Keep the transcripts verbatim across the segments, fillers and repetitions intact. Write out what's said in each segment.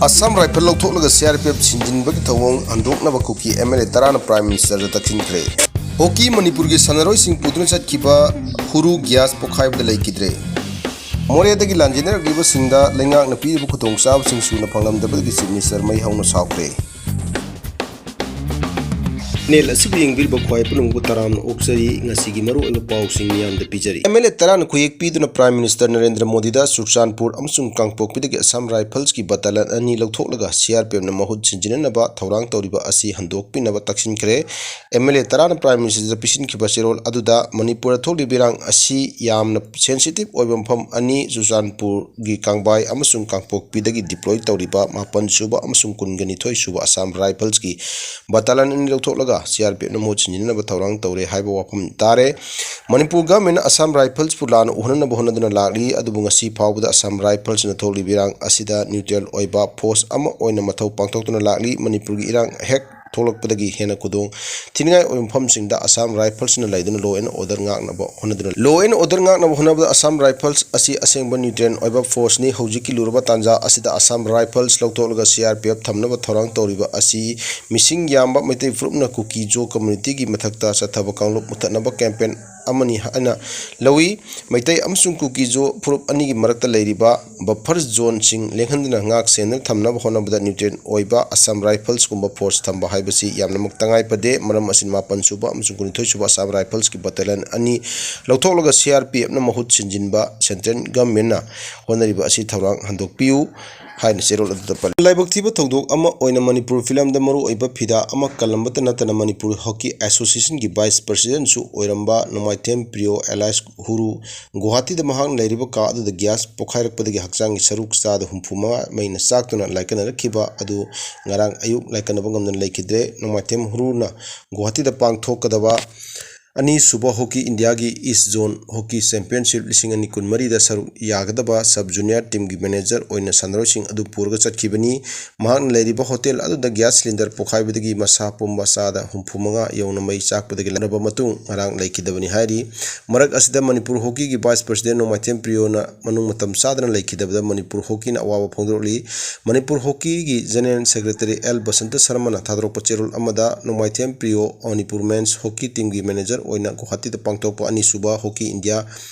Assam rifle ꯂꯧꯊꯣꯛꯂꯒ C R P F ꯁꯤꯟꯖꯤꯟꯕꯒꯤ ꯊꯧꯑꯣꯡ ꯍꯟꯗꯣꯛꯅꯕ ꯀꯨꯀꯤ ꯑꯦꯝ ꯑꯦꯜ ꯑꯦ ꯇꯔꯥꯅ ꯄ꯭ꯔꯥꯏꯝ ꯃꯤꯅꯤꯁꯇꯔꯗ ꯇꯛꯁꯤꯟꯈ꯭ꯔꯦ꯫ ꯍꯣꯀꯤ ꯃꯅꯤꯄꯨꯔꯒꯤ ꯁꯥꯟꯅꯔꯣꯏꯁꯤꯡ ꯄꯨꯗꯨꯅ ꯆꯠꯈꯤꯕ ꯍꯨꯔꯨ ꯒ꯭ꯌꯥꯁ ꯄꯣꯈꯥꯏꯕꯗ ꯂꯩꯈꯤꯗ꯭ꯔꯦ꯫ ꯃꯣꯔꯦꯗꯒꯤ ꯂꯥꯟꯖꯦꯟꯅꯔꯛꯂꯤꯕꯁꯤꯡꯗ ꯂꯩꯉꯥꯛꯅ ꯄꯤꯔꯤꯕ ꯈꯨꯗꯣꯡꯆꯥꯕꯁꯤꯡ ꯁꯨꯅ ꯐꯪꯂꯝꯗꯕꯗꯒꯤ ꯆꯤꯐ ꯃꯤꯅꯤꯁꯇꯔ ꯃꯩ ꯍꯧꯅ ꯁꯥꯎꯈ꯭ꯔꯦ꯫ ꯅꯦꯜ ꯑꯁꯤꯕꯨ ꯌꯦꯡꯕꯤꯔꯤꯕ ꯈ꯭ꯋꯥꯏ ꯄꯨꯝꯅꯃꯛꯄꯨ ꯇꯔꯥꯝꯅ ꯑꯣꯛꯆꯔꯤ꯫ ꯉꯁꯤꯒꯤ ꯃꯔꯨꯑꯣꯏꯕ ꯄꯥꯎꯁꯤꯡ ꯃꯤꯌꯥꯝꯗ ꯄꯤꯖꯔꯤ꯫ ꯑꯦꯝ ꯑꯦꯜ ꯑꯦ ꯇꯔꯥꯅ ꯈꯨꯌꯦꯛ ꯄꯤꯗꯨꯅ ꯄ꯭ꯔꯥꯏꯝ ꯃꯤꯅꯤꯁꯇꯔ ꯅꯔꯦꯟꯗ꯭ꯔ ꯃꯣꯗꯤꯗ ꯆꯨꯔꯆꯥꯟꯄꯨꯔ ꯑꯃꯁꯨꯡ ꯀꯥꯡꯄꯣꯛꯄꯤꯗꯒꯤ ꯑꯁꯥꯝ ꯔꯥꯏꯐꯜꯁꯀꯤ ꯕꯇꯥꯂꯟ ꯑꯅꯤ ꯂꯧꯊꯣꯛꯂꯒ ꯁꯤ ꯑꯥꯔ ꯄꯤ ꯑꯦꯐꯅ ꯃꯍꯨꯠ ꯁꯤꯟꯖꯤꯟꯅꯅꯕ ꯊꯧꯔꯥꯡ ꯇꯧꯔꯤꯕ ꯑꯁꯤ ꯍꯟꯗꯣꯛꯄꯤꯅꯕ ꯇꯛꯁꯤꯟꯈ꯭ꯔꯦ꯫ ꯑꯦꯝ ꯑꯦꯜ ꯑꯦ ꯇꯔꯥꯅ ꯄ꯭ꯔꯥꯏꯝ ꯃꯤꯅꯤꯁꯇꯔꯗ ꯄꯤꯁꯤꯟꯈꯤꯕ ꯆꯦꯔꯣꯜ ꯑꯗꯨꯗ ꯃꯅꯤꯄꯨꯔꯗ ꯊꯣꯛꯂꯤꯕ ꯏꯔꯥꯡ ꯑꯁꯤ ꯌꯥꯝꯅ ꯁꯦꯟꯁꯤꯇꯤꯚ ꯑꯣꯏꯕ ꯃꯐꯝ ꯑꯅꯤ, ꯆꯨꯔꯆꯥꯟꯄꯨꯔꯒꯤ ꯀꯥꯡꯕꯥꯏ ꯑꯃꯁꯨꯡ ꯀꯥꯡꯄꯣꯛꯄꯤꯗꯒꯤ ꯗꯤꯄ꯭ꯂꯣꯏ ꯇꯧꯔꯤꯕ ꯃꯥꯄꯟ ꯁꯨꯕ ꯑꯃꯁꯨꯡ ꯀꯨꯟꯒ ꯅꯤꯊꯣꯏ ꯁꯨꯕ ꯑꯁꯥꯝ ꯔꯥꯏꯐꯜꯁꯀꯤ ꯕꯇꯥꯂꯟ ꯑꯅꯤ ꯂꯧꯊꯣꯛꯂꯒ ꯁꯤ ꯑꯥꯔ ꯄꯤ ꯑꯦꯐꯅ ꯃꯍꯨꯠ ꯁꯤꯟꯖꯤꯟꯅꯅꯕ ꯊꯧꯔꯥꯡ ꯇꯧꯔꯦ ꯍꯥꯏꯕ ꯋꯥꯐꯝ ꯇꯥꯔꯦ꯫ ꯃꯅꯤꯄꯨꯔ ꯒꯚꯔꯟꯃꯦꯟꯠꯅ ꯑꯁꯥꯝ ꯔꯥꯏꯐꯜꯁꯄꯨ ꯂꯥꯟꯅ ꯎꯍꯟꯅꯅꯕ ꯍꯣꯠꯅꯗꯨꯅ ꯂꯥꯛꯂꯤ, ꯑꯗꯨꯕꯨ ꯉꯁꯤ ꯐꯥꯎꯕꯗ ꯑꯁꯥꯝ ꯔꯥꯏꯐꯜꯁꯅ ꯊꯣꯛꯂꯤꯕ ꯏꯔꯥꯡ ꯑꯁꯤꯗ ꯅ꯭ꯌꯨꯇ꯭ꯔꯦꯜ ꯑꯣꯏꯕ ꯐꯣꯔꯁ ꯑꯃ ꯑꯣꯏꯅ ꯃꯊꯧ ꯄꯥꯡꯊꯣꯛꯇꯨꯅ ꯂꯥꯛꯂꯤ꯫ ꯃꯅꯤꯄꯨꯔꯒꯤ ꯏꯔꯥꯡ ꯍꯦꯛ ꯊꯣꯛꯂꯛꯄꯗꯒꯤ ꯍꯦꯟꯅ ꯈꯨꯗꯣꯡ ꯊꯤꯅꯤꯡꯉꯥꯏ ꯑꯣꯏꯕ ꯃꯐꯝꯁꯤꯡꯗ ꯑꯁꯥꯝ ꯔꯥꯏꯐꯜꯁꯅ ꯂꯩꯗꯨꯅ law and order ꯉꯥꯛꯅꯕ ꯍꯣꯠꯅꯗꯨꯅ, law and order ꯉꯥꯛꯅꯕ ꯍꯣꯠꯅꯕꯗ ꯑꯁꯥꯝ ꯔꯥꯏꯐꯜꯁ ꯑꯁꯤ ꯑꯁꯦꯡꯕ ꯅ꯭ꯌꯨꯇ꯭ꯔꯦꯜ ꯑꯣꯏꯕ ꯐꯣꯔꯁꯅꯤ꯫ ꯍꯧꯖꯤꯛꯀꯤ ꯂꯨꯔꯕ ꯇꯥꯟꯖꯥ ꯑꯁꯤꯗ Assam rifles ꯂꯧꯊꯣꯛꯂꯒ C R P F ꯊꯝꯅꯕ ꯊꯧꯔꯥꯡ ꯇꯧꯔꯤꯕ ꯑꯁꯤ ꯃꯤꯁꯤꯡ ꯌꯥꯝꯕ ꯃꯩꯇꯩ ꯐꯨꯔꯨꯞꯅ ꯀꯨꯀꯤ ꯖꯣ ꯀꯝꯃ꯭ꯌꯨꯅꯤꯇꯤꯒꯤ ꯃꯊꯛꯇ ꯆꯠꯊꯕ ꯀꯥꯡꯂꯨꯞ ꯃꯨꯊꯠꯅꯕ ꯀꯦꯝꯄꯦꯟ ꯑꯃꯅꯤ ꯍꯥꯏꯅ ꯂꯧꯏ꯫ ꯃꯩꯇꯩ ꯑꯃꯁꯨꯡ ꯀꯨꯀꯤ ꯖꯣ ꯐꯨꯔꯨꯞ ꯑꯅꯤꯒꯤ ꯃꯔꯛꯇ ꯂꯩꯔꯤꯕ ꯕꯐꯔ ꯖꯣꯟꯁꯤꯡ ꯂꯦꯡꯍꯟꯗꯨꯅ ꯉꯥꯛ ꯁꯦꯟꯗꯨꯅ ꯊꯝꯅꯕ ꯍꯣꯠꯅꯕꯗ ꯅ꯭ꯌꯨꯇ꯭ꯔꯦꯜ ꯑꯣꯏꯕ ꯑꯁꯥꯝ ꯔꯥꯏꯐꯜꯁꯀꯨꯝꯕ ꯐꯣꯔꯁ ꯊꯝꯕ ꯍꯥꯏꯕꯁꯤ ꯌꯥꯝꯅꯃꯛ ꯇꯉꯥꯏ ꯐꯗꯦ꯫ ꯃꯔꯝ ꯑꯁꯤꯅ ꯃꯥꯄꯟ ꯁꯨꯕ ꯑꯃꯁꯨꯡ ꯀꯨꯟꯅꯤꯊꯣꯏ ꯁꯨꯕ ꯑꯁꯥꯝ ꯔꯥꯏꯐꯜꯁꯀꯤ ꯕꯇꯥꯂꯤꯌꯟ ꯑꯅꯤ ꯂꯧꯊꯣꯛꯂꯒ ꯁꯤ ꯑꯥꯔ ꯄꯤ ꯑꯦꯐꯅ ꯃꯍꯨꯠ ꯁꯤꯟꯖꯤꯟꯕ ꯁꯦꯟꯇ꯭ꯔꯦꯜ ꯒꯚꯔꯟꯃꯦꯟꯠꯅ ꯍꯣꯠꯅꯔꯤꯕ ꯑꯁꯤ ꯊꯧꯔꯥꯡ ꯍꯟꯗꯣꯛꯄꯤꯌꯨ ꯍꯥꯏꯅ ꯆꯦꯔꯣꯜ ꯑꯗꯨꯗ ꯄꯜꯂꯤ꯫ ꯂꯥꯏꯕꯛ ꯊꯤꯕ ꯊꯧꯗꯣꯛ ꯑꯃ ꯑꯣꯏꯅ ꯃꯅꯤꯄꯨꯔ ꯐꯤꯂꯝꯗ ꯃꯔꯨꯑꯣꯏꯕ ꯐꯤꯗꯥ ꯑꯃ ꯀꯜꯂꯝꯕꯇ ꯅꯠꯇꯅ ꯃꯅꯤꯄꯨꯔ ꯍꯣꯀꯤ ꯑꯦꯁꯣꯁꯤꯌꯦꯁꯟꯒꯤ ꯚꯥꯏꯁ ꯄ꯭ꯔꯁꯤꯗꯦꯟꯠꯁꯨ ꯑꯣꯏꯔꯝꯕ ꯅꯣꯡꯃꯥꯏꯊꯦꯝ ꯄ꯭ꯔꯤꯌꯣ alias ꯍꯨꯔꯨ ꯒꯨꯋꯥꯍꯥꯇꯤꯗ ꯃꯍꯥꯛꯅ ꯂꯩꯔꯤꯕ ꯀꯥ ꯑꯗꯨꯗ ꯒ꯭ꯌꯥꯁ ꯄꯣꯈꯥꯏꯔꯛꯄꯗꯒꯤ ꯍꯛꯆꯥꯡꯒꯤ ꯁꯔꯨꯛ ꯆꯥꯗ ꯍꯨꯝꯐꯨ ꯃꯉꯥ ꯃꯩꯅ ꯆꯥꯛꯇꯨꯅ ꯂꯥꯏꯀꯠꯅꯔꯛꯈꯤꯕ ꯑꯗꯨ ꯉꯔꯥꯡ ꯑꯌꯨꯛ ꯂꯥꯏꯀꯠꯅꯕ ꯉꯝꯗꯅ ꯂꯩꯈꯤꯗ꯭ꯔꯦ꯫ ꯅꯣꯡꯃꯥꯏꯊꯦꯝ ꯍꯨꯔꯨꯅ ꯒꯨꯋꯥꯍꯥꯇꯤꯗ ꯄꯥꯡꯊꯣꯛꯀꯗꯕ ꯑꯅꯤꯁꯨꯕ ꯍꯣꯀꯤ ꯏꯟꯗꯤꯌꯥꯒꯤ ꯏꯁ ꯖꯣꯟ ꯍꯣꯀꯤ ꯆꯦꯝꯄꯤꯌꯟꯁꯤꯞ ꯂꯤꯁꯤꯡ ꯑꯅꯤ ꯀꯨꯟꯃꯔꯤꯗ ꯁꯔꯨꯛ ꯌꯥꯒꯗꯕ ꯁꯕ ꯖꯨꯅꯤꯌꯔ ꯇꯤꯝꯒꯤ ꯃꯦꯅꯦꯖꯔ ꯑꯣꯏꯅ ꯁꯥꯟꯅꯔꯣꯏꯁꯤꯡ ꯑꯗꯨ ꯄꯨꯔꯒ ꯆꯠꯈꯤꯕꯅꯤ꯫ ꯃꯍꯥꯛꯅ ꯂꯩꯔꯤꯕ ꯍꯣꯇꯦꯜ ꯑꯗꯨꯗ ꯒ꯭ꯌꯥꯁ ꯁꯤꯂꯤꯟꯗꯔ ꯄꯣꯈꯥꯏꯕꯗꯒꯤ ꯃꯁꯥ ꯄꯨꯝꯕ ꯆꯥꯗ ꯍꯨꯝꯐꯨ ꯃꯉꯥ ꯌꯧꯅ ꯃꯩ ꯆꯥꯛꯄꯗꯒꯤ ꯂꯥꯟꯅꯔꯕ ꯃꯇꯨꯡ ꯉꯔꯥꯡ ꯂꯩꯈꯤꯗꯕꯅꯤ ꯍꯥꯏꯔꯤ꯫ ꯃꯔꯛ ꯑꯁꯤꯗ ꯃꯅꯤꯄꯨꯔ ꯍꯣꯀꯤꯒꯤ ꯚꯥꯏꯁ ꯄ꯭ꯔꯁꯤꯗꯦꯟ ꯅꯣꯡꯃꯥꯏꯊꯦꯝ ꯄ꯭ꯔꯤꯌꯣꯅ ꯃꯅꯨꯡ ꯃꯇꯝ ꯆꯥꯗꯅ ꯂꯩꯈꯤꯗꯕꯗ ꯃꯅꯤꯄꯨꯔ ꯍꯣꯀꯤꯅ ꯑꯋꯥꯕ ꯐꯣꯡꯗꯣꯔꯛꯂꯤ꯫ ꯃꯅꯤꯄꯨꯔ ꯍꯣꯀꯤꯒꯤ ꯖꯦꯅꯦꯔꯦꯜ ꯁꯦꯀ꯭ꯔꯦꯇꯔꯤ ꯑꯦꯜ ꯕꯁꯟꯇ ꯁꯔꯃꯅ ꯊꯥꯗꯣꯔꯛꯄ ꯆꯦꯔꯣꯜ ꯑꯃꯗ ꯅꯣꯡꯃꯥꯏꯊꯦꯝ ꯄ꯭ꯔꯤꯌꯣ ꯃꯅꯤꯄꯨꯔ ꯃꯦꯟꯁ ꯍꯣꯀꯤ ꯇꯤꯝꯒꯤ ꯃꯦꯅꯦꯖꯔ ꯑꯣꯏꯅ ꯒꯨꯋꯥꯍꯥꯇꯤꯗ ꯄꯥꯡꯊꯣꯛꯄ ꯑꯅꯤꯁꯨꯕ hockey India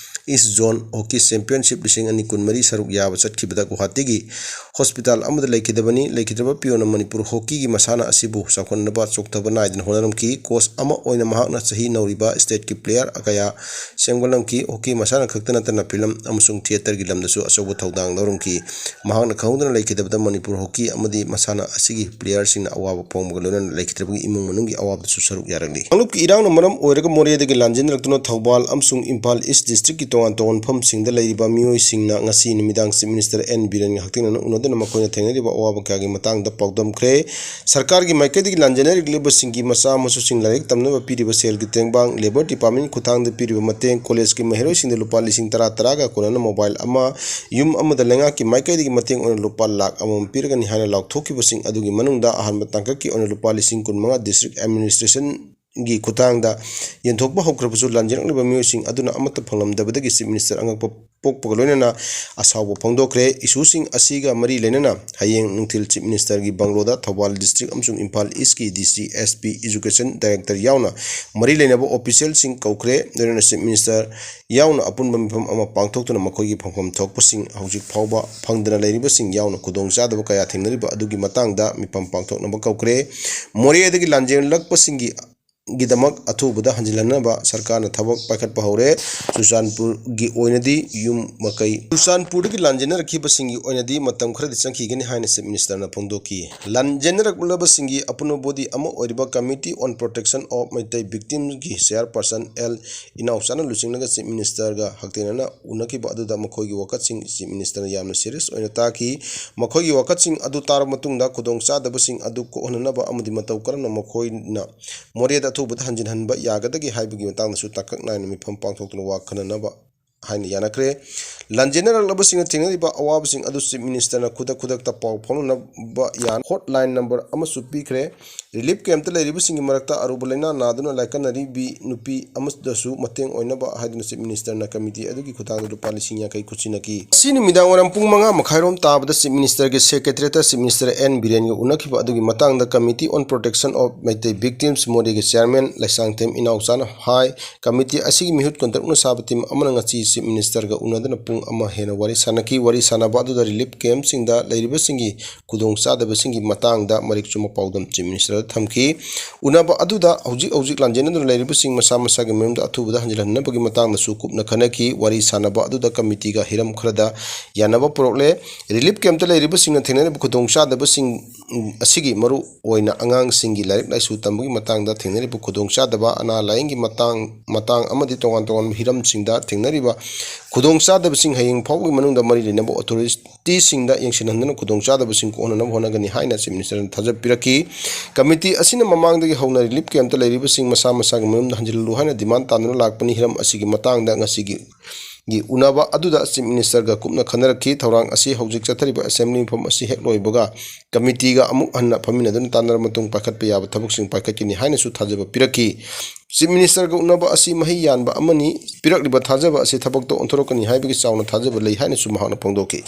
east zone hockey championship ꯂꯤꯁꯤꯡ ꯑꯅꯤ ꯀꯨꯟꯃꯔꯤ ꯁꯔꯨꯛ ꯌꯥꯕ ꯆꯠꯈꯤꯕꯗ ꯒꯨꯋꯥꯍꯥꯇꯤꯒꯤ ꯍꯣꯁꯄꯤꯇꯥꯜ ꯑꯃꯗ ꯂꯩꯈꯤꯗꯕꯅꯤ꯫ ꯂꯩꯈꯤꯗ꯭ꯔꯕ ꯄ꯭ꯔꯤꯌꯣꯅ ꯃꯅꯤꯄꯨꯔ ꯍꯣꯀꯤꯒꯤ ꯃꯁꯥꯟꯅ ꯑꯁꯤꯕꯨ ꯆꯥꯎꯈꯠꯅꯕ ꯆꯣꯛꯊꯕ ꯅꯥꯏꯗꯅ ꯍꯣꯠꯅꯔꯝꯈꯤ꯫ ꯀꯣꯆ ꯑꯃ ꯑꯣꯏꯅ ꯃꯍꯥꯛꯅ ꯆꯍꯤ ꯅꯧꯔꯤꯕ ꯁ꯭ꯇꯦꯠꯀꯤ ꯄ꯭ꯂꯦꯌꯔ ꯀꯌꯥ ꯁꯦꯝꯒꯠꯂꯝꯈꯤ꯫ ꯍꯣꯀꯤ ꯃꯁꯥꯟꯅ ꯈꯛꯇ ꯅꯠꯇꯅ ꯐꯤꯂꯝ ꯑꯃꯁꯨꯡ ꯊꯤꯌꯦꯇꯔꯒꯤ ꯂꯝꯗꯁꯨ ꯑꯆꯧꯕ ꯊꯧꯗꯥꯡ ꯂꯧꯔꯝꯈꯤ꯫ ꯃꯍꯥꯛꯅ ꯈꯪꯍꯧꯗꯅ ꯂꯩꯈꯤꯗꯕꯗ ꯃꯅꯤꯄꯨꯔ ꯍꯣꯀꯤ ꯑꯃꯗꯤ ꯃꯁꯥꯟꯅ ꯑꯁꯤꯒꯤ ꯄ꯭ꯂꯦꯌꯔꯁꯤꯡꯅ ꯑꯋꯥꯕ ꯐꯣꯡꯕꯒ ꯂꯣꯏꯅꯅ ꯂꯩꯈꯤꯗ꯭ꯔꯕꯒꯤ ꯏꯃꯨꯡ ꯃꯅꯨꯡꯒꯤ ꯑꯋꯥꯕꯗꯁꯨ ꯁꯔꯨꯛ ꯌꯥꯔꯛꯂꯤ꯫ ꯀꯥꯡꯂꯨꯞꯀꯤ ꯏꯔꯥꯡꯅ ꯃꯔꯝ ꯑꯣꯏꯔꯒ ꯃꯣꯔꯦꯗꯒꯤ ꯂꯥꯟꯖꯦꯟꯅꯔꯛꯇꯨꯅ ꯊꯧꯕꯥꯜ ꯑꯃꯁꯨꯡ ꯏꯝꯐꯥꯜ ꯏꯁ ꯗꯤꯁꯇ꯭ꯔꯤꯛꯀꯤ ꯇꯣꯉꯥꯟ ꯇꯣꯉꯥꯟꯕ ꯃꯐꯝꯁꯤꯡꯗ ꯂꯩꯔꯤꯕ ꯃꯤꯑꯣꯏꯁꯤꯡꯅ ꯉꯁꯤ ꯅꯨꯃꯤꯗꯥꯡ ꯆꯤꯐ ꯃꯤꯅꯤꯁꯇꯔ ꯑꯦꯟ ꯕꯤꯔꯦꯟꯒ ꯍꯛꯊꯦꯡꯅꯅ ꯎꯅꯗꯨꯅ ꯃꯈꯣꯏꯅ ꯊꯦꯡꯅꯔꯤꯕ ꯑꯋꯥꯕ ꯀꯌꯥꯒꯤ ꯃꯇꯥꯡꯗ ꯄꯥꯎꯗꯝꯈ꯭ꯔꯦ꯫ ꯁꯔꯀꯥꯔꯒꯤ ꯃꯥꯏꯀꯩꯗꯒꯤ ꯂꯥꯟꯖꯦꯟꯅꯔꯛꯂꯤꯕꯁꯤꯡꯒꯤ ꯃꯆꯥ ꯃꯁꯨꯁꯤꯡ ꯂꯥꯏꯔꯤꯛ ꯇꯝꯅꯕ ꯄꯤꯔꯤꯕ ꯁꯦꯜꯒꯤ ꯇꯦꯡꯕꯥꯡ, ꯂꯦꯕꯔ ꯗꯤꯄꯥꯔꯠꯃꯦꯟꯒꯤ ꯈꯨꯠꯊꯥꯡꯗ ꯄꯤꯔꯤꯕ ꯃꯇꯦꯡ, ꯀꯣꯂꯦꯖꯀꯤ ꯃꯍꯩꯔꯣꯏꯁꯤꯡꯗ ꯂꯨꯄꯥ ꯂꯤꯁꯤꯡ ꯇꯔꯥ ꯇꯔꯥꯒ ꯀꯣꯟꯅꯅ ꯃꯣꯕꯥꯏꯜ ꯑꯃ, ꯌꯨꯝ ꯑꯃꯗ ꯂꯩꯉꯥꯛꯀꯤ ꯃꯥꯏꯀꯩꯗꯒꯤ ꯃꯇꯦꯡ ꯑꯣꯏꯅ ꯂꯨꯄꯥ ꯂꯥꯈ ꯑꯃꯃꯝ ꯄꯤꯔꯒꯅꯤ ꯍꯥꯏꯅ ꯂꯥꯎꯊꯣꯛꯈꯤꯕꯁꯤꯡ ꯑꯗꯨꯒꯤ ꯃꯅꯨꯡꯗ ꯑꯍꯥꯟꯕ ꯇꯥꯡꯀꯛꯀꯤ ꯑꯣꯏꯅ ꯂꯨꯄꯥ ꯂꯤꯁꯤꯡ ꯀꯨꯟꯃꯉꯥ ꯗꯤꯁꯇ꯭ꯔꯤꯛ ꯑꯦꯗꯃꯤꯅꯤꯁꯇ꯭ꯔꯦꯁꯟꯒꯤ ꯈꯨꯠꯊꯥꯡꯗ ꯌꯦꯟꯊꯣꯛꯄ ꯍꯧꯈ꯭ꯔꯕꯁꯨ ꯂꯥꯟꯖꯦꯟꯅꯔꯛꯂꯤꯕ ꯃꯤꯑꯣꯏꯁꯤꯡ ꯑꯗꯨꯅ ꯑꯃꯠꯇ ꯐꯪꯂꯝꯗꯕꯗꯒꯤ ꯆꯤꯐ ꯃꯤꯅꯤꯁꯇꯔ ꯑꯉꯛꯄ ꯄꯣꯛꯄꯒ ꯂꯣꯏꯅꯅ ꯑꯁꯥꯎꯕ ꯐꯣꯡꯗꯣꯛꯈ꯭ꯔꯦ꯫ ꯏꯁꯨꯁꯤꯡ ꯑꯁꯤꯒ ꯃꯔꯤ ꯂꯩꯅꯅ ꯍꯌꯦꯡ ꯅꯨꯡꯊꯤꯜ ꯆꯤꯐ ꯃꯤꯅꯤꯁꯇꯔꯒꯤ ꯕꯪꯒ꯭ꯂꯣꯗ ꯊꯧꯕꯥꯜ ꯗꯤꯁꯇ꯭ꯔꯤꯛ ꯑꯃꯁꯨꯡ ꯏꯝꯐꯥꯜ ꯏꯁꯀꯤ ꯗꯤ ꯁꯤ, ꯑꯦꯁ ꯄꯤ, ꯏꯖꯨꯀꯦꯁꯟ ꯗꯥꯏꯔꯦꯛꯇꯔ ꯌꯥꯎꯅ ꯃꯔꯤ ꯂꯩꯅꯕ ꯑꯣꯐꯤꯁꯤꯌꯦꯜꯁꯤꯡ ꯀꯧꯈ꯭ꯔꯦ꯫ ꯂꯣꯏꯅꯅ ꯆꯤꯐ ꯃꯤꯅꯤꯁꯇꯔ ꯌꯥꯎꯅ ꯑꯄꯨꯟꯕ ꯃꯤꯐꯝ ꯑꯃ ꯄꯥꯡꯊꯣꯛꯇꯨꯅ ꯃꯈꯣꯏꯒꯤ ꯐꯪꯐꯝ ꯊꯣꯛꯄꯁꯤꯡ ꯍꯧꯖꯤꯛ ꯐꯥꯎꯕ ꯐꯪꯗꯅ ꯂꯩꯔꯤꯕꯁꯤꯡ ꯌꯥꯎꯅ ꯈꯨꯗꯣꯡꯆꯥꯗꯕ ꯀꯌꯥ ꯊꯦꯡꯅꯔꯤꯕ ꯑꯗꯨꯒꯤ ꯃꯇꯥꯡꯗ ꯃꯤꯐꯝ ꯄꯥꯡꯊꯣꯛꯅꯕ ꯀꯧꯈ꯭ꯔꯦ꯫ ꯃꯣꯔꯦꯗꯒꯤ ꯂꯥꯟꯖꯦꯜꯂꯛꯄꯁꯤꯡꯒꯤ ꯒꯤꯗꯃꯛ ꯑꯊꯨꯕꯗ ꯍꯟꯖꯤꯜꯍꯟꯅꯕ ꯁꯔꯀꯥꯔꯅ ꯊꯕꯛ ꯄꯥꯏꯈꯠꯄ ꯍꯧꯔꯦ꯫ ꯆꯨꯔꯆꯥꯟꯄꯨꯔꯒꯤ ꯑꯣꯏꯅꯗꯤ ꯌꯨꯝ ꯃꯀꯩ ꯆꯨꯔꯆꯥꯟꯄꯨꯔꯗꯒꯤ ꯂꯥꯟꯖꯦꯟꯅꯔꯛꯈꯤꯕꯁꯤꯡꯒꯤ ꯑꯣꯏꯅꯗꯤ ꯃꯇꯝ ꯈꯔꯗꯤ ꯆꯪꯈꯤꯒꯅꯤ ꯍꯥꯏꯅ ꯆꯤꯐ ꯃꯤꯅꯤꯁꯇꯔꯅ ꯐꯣꯡꯗꯣꯛꯈꯤ꯫ ꯂꯥꯟꯖꯦꯟꯅꯔꯛꯂꯕꯁꯤꯡꯒꯤ ꯑꯄꯨꯟꯕ ꯕꯣꯗꯤ ꯑꯃ ꯑꯣꯏꯔꯤꯕ Committee on Protection of Meitei Victims ꯒꯤ ꯆꯦꯌꯔꯄꯔꯁꯟ ꯑꯦꯜ ꯏꯅꯥꯎꯆꯥꯅ ꯂꯨꯆꯤꯡꯂꯒ ꯆꯤꯐ ꯃꯤꯅꯤꯁꯇꯔꯒ ꯍꯛꯊꯦꯡꯅꯅ ꯎꯅꯈꯤꯕ ꯑꯗꯨꯗ ꯃꯈꯣꯏꯒꯤ ꯋꯥꯀꯠꯁꯤꯡ ꯆꯤꯐ ꯃꯤꯅꯤꯁꯇꯔꯅ ꯌꯥꯝꯅ ꯁꯤꯔꯤꯌꯁ ꯑꯣꯏꯅ ꯇꯥꯈꯤ꯫ ꯃꯈꯣꯏꯒꯤ ꯋꯥꯀꯠꯁꯤꯡ ꯑꯗꯨ ꯇꯥꯔꯕ ꯃꯇꯨꯡꯗ ꯈꯨꯗꯣꯡꯆꯥꯗꯕꯁꯤꯡ ꯑꯗꯨ ꯀꯣꯛꯍꯟꯅꯅꯕ ꯑꯃꯗꯤ ꯃꯇꯧ ꯀꯔꯝꯅ ꯃꯈꯣꯏꯅ ꯃꯣꯔꯦꯗ ꯑꯊꯨꯕꯗ ꯍꯟꯖꯤꯟꯍꯟꯕ ꯌꯥꯒꯗꯒꯦ ꯍꯥꯏꯕꯒꯤ ꯃꯇꯥꯡꯗꯁꯨ ꯇꯥꯡꯀꯛ ꯅꯥꯏꯅ ꯃꯤꯐꯝ ꯄꯥꯡꯊꯣꯛꯇꯨꯅ ꯋꯥ ꯈꯟꯅꯅꯕ ꯍꯥꯏꯅ ꯌꯥꯅꯈ꯭ꯔꯦ꯫ ꯂꯥꯟꯖꯦꯟꯅꯔꯛꯂꯕꯁꯤꯡꯅ ꯊꯦꯡꯅꯔꯤꯕ ꯑꯋꯥꯕꯁꯤꯡ ꯑꯗꯨ Chief Minister ꯅ ꯈꯨꯗꯛ ꯈꯨꯗꯛꯇ ꯄꯥꯎ ꯐꯥꯎꯅꯅꯕ ꯌꯥꯅ hotline number ꯑꯃꯁꯨ ꯄꯤꯈ꯭ꯔꯦ꯫ Relief camp ꯇ ꯂꯩꯔꯤꯕꯁꯤꯡꯒꯤ ꯃꯔꯛꯇ ꯑꯔꯨꯕ ꯂꯥꯏꯅꯥ ꯅꯥꯗꯨꯅ ꯂꯥꯏꯀꯠꯅꯔꯤꯕꯤ ꯅꯨꯄꯤ ꯑꯃꯗꯁꯨ ꯃꯇꯦꯡ ꯑꯣꯏꯅꯕ ꯍꯥꯏꯗꯨꯅ Chief Minister ꯅ committee ꯑꯗꯨꯒꯤ ꯈꯨꯠꯊꯥꯡꯗ ꯂꯨꯄꯥ ꯂꯤꯁꯤꯡ ꯌꯥꯡꯈꯩ ꯈꯨꯠꯁꯤꯟꯅꯈꯤ꯫ ꯉꯁꯤ ꯅꯨꯃꯤꯗꯥꯡ ꯋꯥꯏꯔꯝ ꯄꯨꯡ ꯃꯉꯥ ꯃꯈꯥꯏꯔꯣꯝ ꯇꯥꯕꯗ Chief Minister ꯒꯤ Secretariat ꯇ Chief Minister ꯑꯦꯟ ꯕꯤꯔꯦꯟꯒ ꯎꯅꯈꯤꯕ ꯑꯗꯨꯒꯤ ꯃꯇꯥꯡꯗ Committee on Protection of Meitei Victims, ꯃꯣꯗꯤꯒꯤ chairman ꯂꯩꯁꯥꯡꯊꯦꯝ ꯏꯅꯥꯎꯆꯥꯅ ꯍꯥꯏ꯫ Committee ꯑꯁꯤꯒꯤ ꯃꯤꯍꯨꯠ ꯀꯨꯟꯇꯔꯨꯛꯅ ꯁꯥꯕ team ꯑꯃꯅ ꯉꯁꯤ Chief Minister ꯒ ꯎꯅꯗꯨꯅ ꯄꯨꯡ ꯑꯃ ꯍꯦꯟꯅ ꯋꯥꯔꯤ ꯁꯥꯟꯅꯈꯤ꯫ ꯋꯥꯔꯤ ꯁꯥꯟꯅꯕ ꯑꯗꯨꯗ relief camp ꯁꯤꯡꯗ ꯂꯩꯔꯤꯕꯁꯤꯡꯒꯤ ꯈꯨꯗꯣꯡꯆꯥꯗꯕꯁꯤꯡꯒꯤ ꯃꯇꯥꯡꯗ ꯃꯔꯤꯛ ꯆꯨꯝꯕ ꯄꯥꯎꯗꯝ Chief Minister ꯗ ꯊꯝꯈꯤ꯫ ꯎꯅꯕ ꯑꯗꯨꯗ ꯍꯧꯖꯤꯛ ꯍꯧꯖꯤꯛ ꯂꯥꯟꯖꯦꯟꯅꯗꯨꯅ ꯂꯩꯔꯤꯕꯁꯤꯡ ꯃꯁꯥ ꯃꯁꯥꯒꯤ ꯃꯌꯨꯝꯗ ꯑꯊꯨꯕꯗ ꯍꯟꯖꯤꯜꯍꯟꯅꯕꯒꯤ ꯃꯇꯥꯡꯗꯁꯨ ꯀꯨꯞꯅ ꯈꯟꯅꯈꯤ꯫ ꯋꯥꯔꯤ ꯁꯥꯟꯅꯕ ꯑꯗꯨꯗ committee ꯒ ꯍꯤꯔꯝ ꯈꯔꯗ ꯌꯥꯅꯕ ꯄꯨꯔꯛꯂꯦ꯫ Relief camp ꯇ ꯂꯩꯔꯤꯕꯁꯤꯡꯅ ꯊꯦꯡꯅꯔꯤꯕ ꯈꯨꯗꯣꯡꯆꯥꯗꯕꯁꯤꯡ ꯑꯁꯤꯒꯤ ꯃꯔꯨ ꯑꯣꯏꯅ ꯑꯉꯥꯡꯁꯤꯡꯒꯤ ꯂꯥꯏꯔꯤꯛ ꯂꯥꯏꯁꯨ ꯇꯝꯕꯒꯤ ꯃꯇꯥꯡꯗ ꯊꯦꯡꯅꯔꯤꯕ ꯈꯨꯗꯣꯡꯆꯥꯗꯕ, ꯑꯅꯥ ꯂꯥꯏꯌꯦꯡꯒꯤ ꯃꯇꯥꯡ, ꯃꯇꯥꯡ ꯑꯃꯗꯤ ꯇꯣꯉꯥꯟ ꯇꯣꯉꯥꯟꯕ ꯍꯤꯔꯝꯁꯤꯡꯗ ꯊꯦꯡꯅꯔꯤꯕ ꯈꯨꯗꯣꯡꯆꯥꯗꯕꯁꯤꯡ ꯍꯌꯦꯡ ꯐꯥꯎꯕꯒꯤ ꯃꯅꯨꯡꯗ ꯃꯔꯤ ꯂꯩꯅꯕ authority ꯁꯤꯡꯗ ꯌꯦꯡꯁꯤꯟꯍꯟꯗꯨꯅ ꯈꯨꯗꯣꯡꯆꯥꯗꯕꯁꯤꯡ ꯀꯣꯛꯍꯟꯅꯕ ꯍꯣꯠꯅꯒꯅꯤ ꯍꯥꯏꯅ Chief Minister ꯅ ꯊꯥꯖꯕ ꯄꯤꯔꯛꯈꯤ꯫ Committee ꯑꯁꯤꯅ ꯃꯃꯥꯡꯗꯒꯤ ꯍꯧꯅ relief camp ꯇ ꯂꯩꯔꯤꯕꯁꯤꯡ ꯃꯁꯥ ꯃꯁꯥꯒꯤ ꯃꯌꯨꯝꯗ ꯍꯟꯖꯤꯜꯍꯜꯂꯨ ꯍꯥꯏꯅ demand ꯇꯥꯟꯗꯨꯅ ꯂꯥꯛꯄꯅꯤ꯫ ꯍꯤꯔꯝ ꯑꯁꯤꯒꯤ ꯃꯇꯥꯡꯗ ꯉꯁꯤꯒꯤ ꯒꯤ ꯎꯅꯕ ꯑꯗꯨꯗ Chief Minister ꯒ ꯀꯨꯞꯅ ꯈꯟꯅꯔꯛꯈꯤ꯫ ꯊꯧꯔꯥꯡ ꯑꯁꯤ ꯍꯧꯖꯤꯛ ꯆꯠꯊꯔꯤꯕ assembly ꯃꯤꯐꯝ ꯑꯁꯤ ꯍꯦꯛ ꯂꯣꯏꯕꯒ committee ꯒ ꯑꯃꯨꯛ ꯍꯟꯅ ꯐꯝꯃꯤꯟꯅꯗꯨꯅ ꯇꯥꯟꯅꯔꯕ ꯃꯇꯨꯡ ꯄꯥꯏꯈꯠꯄ ꯌꯥꯕ ꯊꯕꯛꯁꯤꯡ ꯄꯥꯏꯈꯠꯀꯅꯤ ꯍꯥꯏꯅꯁꯨ ꯊꯥꯖꯕ ꯄꯤꯔꯛꯈꯤ꯫ Chief Minister ꯒ ꯎꯅꯕ ꯑꯁꯤ ꯃꯍꯩ ꯌꯥꯟꯕ ꯑꯃꯅꯤ꯫ ꯄꯤꯔꯛꯂꯤꯕ ꯊꯥꯖꯕ ꯑꯁꯤ ꯊꯕꯛꯇ ꯑꯣꯟꯊꯣꯔꯛꯀꯅꯤ ꯍꯥꯏꯕꯒꯤ ꯆꯥꯎꯅ ꯊꯥꯖꯕ ꯂꯩ ꯍꯥꯏꯅꯁꯨ ꯃꯍꯥꯛꯅ ꯐꯣꯡꯗꯣꯛꯈꯤ꯫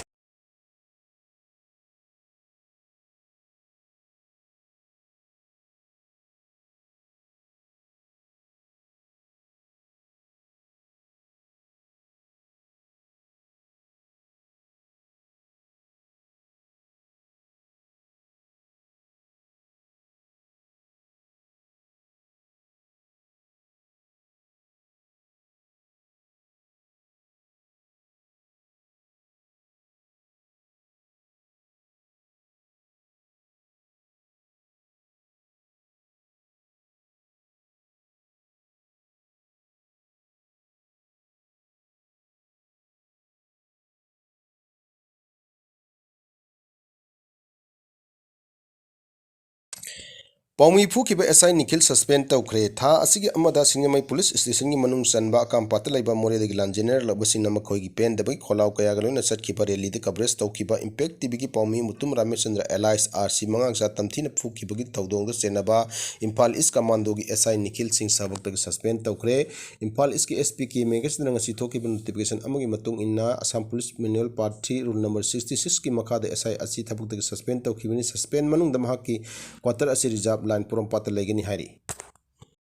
ꯄꯥꯎꯃꯤ ꯐꯨꯈꯤꯕ ꯑꯦꯁ ꯑꯥꯏ ꯅꯤꯈꯤꯜ ꯁꯁꯄꯦꯟ ꯇꯧꯈ꯭ꯔꯦ꯫ ꯊꯥ ꯑꯁꯤꯒꯤ ꯑꯃꯗ ꯁꯤꯡꯖꯃꯩ ꯄꯨꯂꯤꯁ ꯁ꯭ꯇꯦꯁꯟꯒꯤ ꯃꯅꯨꯡ ꯆꯟꯕ ꯑꯀꯥꯝꯄꯥꯠꯇ ꯂꯩꯕ ꯃꯣꯔꯦꯗꯒꯤ ꯂꯥꯟꯖꯦꯟꯅꯔꯛꯂꯕꯁꯤꯡꯅ ꯃꯈꯣꯏꯒꯤ ꯄꯦꯟꯗꯕꯒꯤ ꯈꯣꯜꯂꯥꯎ ꯀꯌꯥꯒ ꯂꯣꯏꯅ ꯆꯠꯈꯤꯕ ꯔꯦꯂꯤꯗ ꯀꯚꯔꯦꯖ ꯇꯧꯈꯤꯕ impact ꯇꯤꯚꯤꯒꯤ ꯄꯥꯎꯃꯤ Mutum Rameshchandra alias RC ꯃꯉꯥꯡꯆꯥ ꯇꯝꯊꯤꯅ ꯐꯨꯈꯤꯕꯒꯤ ꯊꯧꯗꯣꯡꯗ ꯆꯦꯟꯅꯕ ꯏꯝꯐꯥꯜ ꯏꯁ ꯀꯃꯥꯟꯗꯣꯒꯤ ꯑꯦꯁ ꯑꯥꯏ ꯅꯤꯈꯤꯜ ꯁꯤꯡ ꯊꯕꯛꯇꯒꯤ ꯁꯁꯄꯦꯟ ꯇꯧꯈ꯭ꯔꯦ꯫ ꯏꯝꯐꯥꯜ ꯏꯁꯀꯤ SP ꯀꯦ ꯃꯦꯘꯁꯤꯡꯅ ꯉꯁꯤ ꯊꯣꯛꯈꯤꯕ ꯅꯣꯇꯤꯐꯤꯀꯦꯁꯟ ꯑꯃꯒꯤ ꯃꯇꯨꯡ ꯏꯟꯅ Assam police manual part three rule number sixty ꯁꯤꯛꯁꯀꯤ ꯃꯈꯥꯗ ꯑꯦꯁ ꯑꯥꯏ ꯑꯁꯤ ꯊꯕꯛꯇꯒꯤ ꯁꯁꯄꯦꯟ ꯇꯧꯈꯤꯕꯅꯤ꯫ ꯁꯁꯄꯦꯟ ꯃꯅꯨꯡꯗ ꯃꯍꯥꯛꯀꯤ ꯀ꯭ꯋꯥꯇꯔ ꯑꯁꯤ ꯔꯤꯖꯥꯔꯚ ꯂꯥꯏꯟ ꯄꯣꯔꯣꯝꯄꯥꯠꯇ ꯂꯩꯒꯅꯤ ꯍꯥꯏꯔꯤ꯫